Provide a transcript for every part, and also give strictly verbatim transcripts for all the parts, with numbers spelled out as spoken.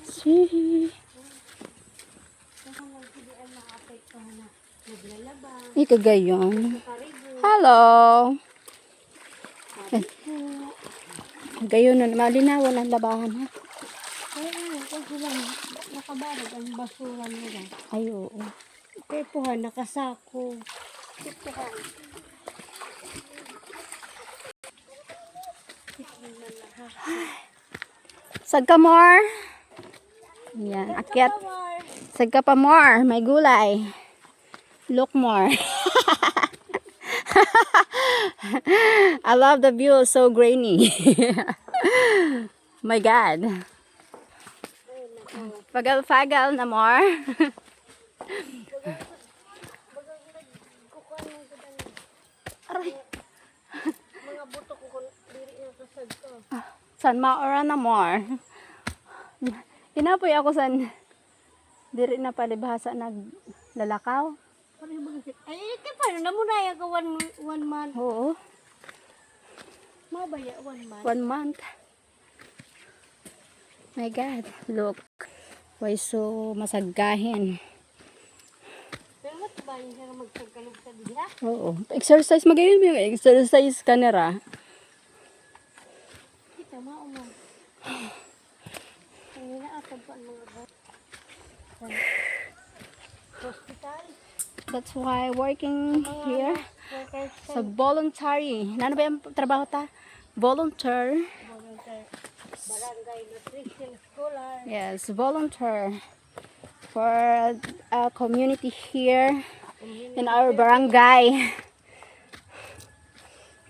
See. Ika gayon. Hello. Gayon na, malinawan ang labahan, ha? Ay, ay, kasi lang, nakabarog ang basura nila. Ay, oo. Kaya po, ha, nakasako. Ito, ha. Sagka more. Yan, akyat. Sagka pa more. May gulay. Look more. I love the view. So grainy. My God. Pagal-pagal na more. Aray. Mga buto ko kun diri na sa sagka. San maora na more. Kinapoy ako san diri na palibhasa naglalakaw. Ay, ito pa, namunaya ka one, one month. Oo. Mabaya, one month. One month. My God, look. Why so masagkahin? Pero mat ba yung siya magsagkalog sa diha? Oo. Exercise, magayon mo yung exercise ka nira. Kita mo, umang. Ang inaatag pa ang mga ba-, hospital. That's why working here sa voluntary. Ano ba yung trabaho ta? Volunteer. Volunteer. Barangay Nutrition Scholar. Yes, volunteer for a community here in our barangay,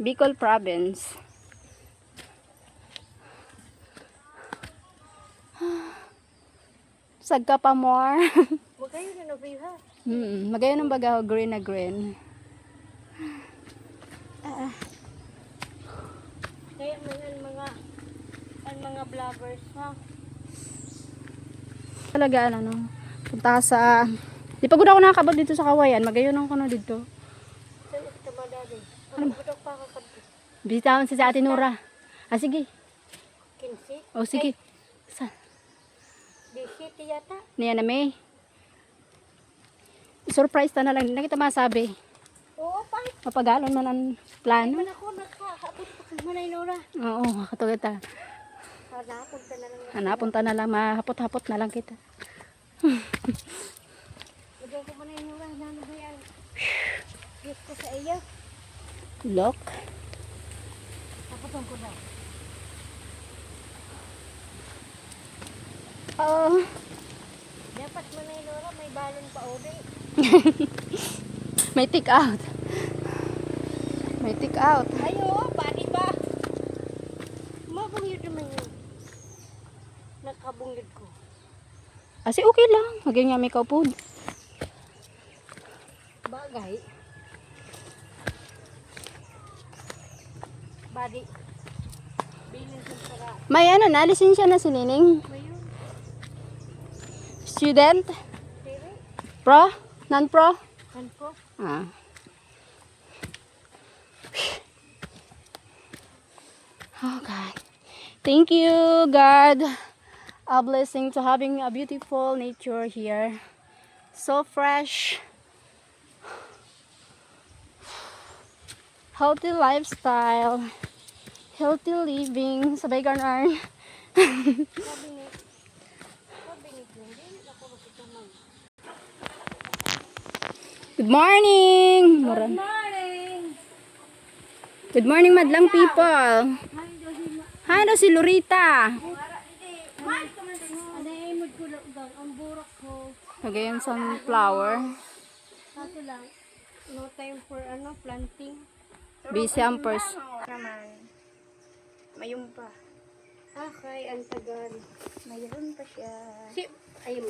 Bicol Province. Sagka pa more. Magayon na, Biha. Mm, magayon ang baga, green na green. Ah. Kaya man ang mga, ang mga vloggers, ha? Talaga, ano, no? Punta ka sa, di pa gud ako nakakabot dito sa Kawayan. Magayon ang kuno dito. Saan ito madali? Ano ba? Ang budok pa kakabit. Bisitahon si, si Ate Nora. Ah, sige. Kinsi? O, sige. Sa? Di City yata. Niya na, May. Surprise ta na lang. Hindi na kita masabi. Oo, pa. Mapagalon man ang plano. Hindi man ako nakaabot pa kay Manay Nora. Oo, makatulog ta. Ah, napunta na lang. Ah, napunta na lang. Mahapot-hapot na lang kita. Lagyan ko pa na yung mura. Nano ba yan? Yes ko sa iyo. Look. Tapos ang kuda. Oh. Dapat mo na yung Nora, may balon pa uli. May take out. May take out. Ay, oo, pwede ba? Mabungyod naman yun. Nakabungyod ko. Asi okay lang. Lagi nga may kaupod. Bagay. Badi. Bilin sa sara. May ano na, lisensya na si Nining? Mayroon. Student? Pero? Pro? Non-pro? Non-pro. Ah. Oh God. Thank you, God. A blessing to having a beautiful nature here. So fresh. Healthy lifestyle. Healthy living. Sabay ganun. Sabi ni, sabi ni Glenn, "Dili na ako makita mag-" Good morning! Good morning! Good morning, madlang people! Hi daw si Lorita! Ano yung mood ko, Lugang? Ang burak ko. Lagay yung sunflower. Kaso lang, no time for ano, planting. Busy ang pers- Naman. Mayroon pa. Ah, kay ang tagal. Mayroon pa siya. Si, ayun,